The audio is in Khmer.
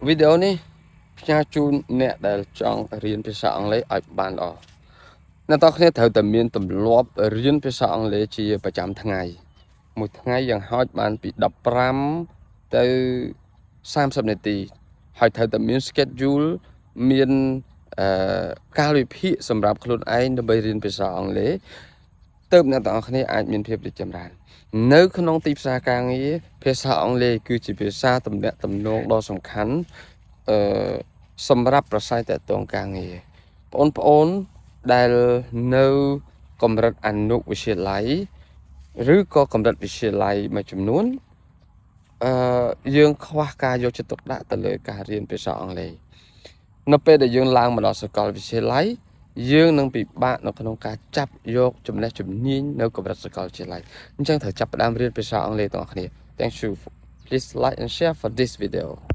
វីដេអូនេះផ្ញើជូនអ្នកដែលចង់រៀនភាសាអង់គ្លេសឲ្យបានល្អអ្នកទាំងគ្នាត្រូវតែមានទម្លាប់រៀនភាសាអង់គ្លេសជាប្រចាំថ្ងៃមួយថ្ងៃយ៉ាងហោចបានពី15ទៅ30នាទីហើយត្រូវតែមាន schedule មានអឺកាលវិភាគសម្រាប់ខ្លួនឯងដើម្បីរៀនភាសាអង់គ្លេសទើបអ្នកទាំងអស់គ្នាអាចមានភាពរីកចម្រើន នៅក្នុងទីផ្សារការងារភាសាអង់គ្លេសគឺជាភាសាទំនាក់ទំនងដ៏សំខាន់អឺសម្រាប់ប្រស័យតកតងការងារបងប្អូនដែលនៅកម្រិតអនុវិទ្យាល័យឬក៏កម្រិតវិទ្យាល័យមួយចំនួនអឺយើងខ្វះការយកចិត្តទុកដាក់ទៅលើការរៀនភាសាអង់គ្លេសនៅពេលដែលយើងឡើងមកដល់សាកលវិទ្យាល័យយើងនឹងពិបាកនៅក្នុងការចាប់យកចំណេះជំនាញនៅកម្រិតសាកលវិទ្យាល័យអញ្ចឹងត្រូវចាប់ផ្ដើមរៀនភាសាអង់គ្លេសទាំងអស់គ្នា។ Thank you. Please like and share for this video.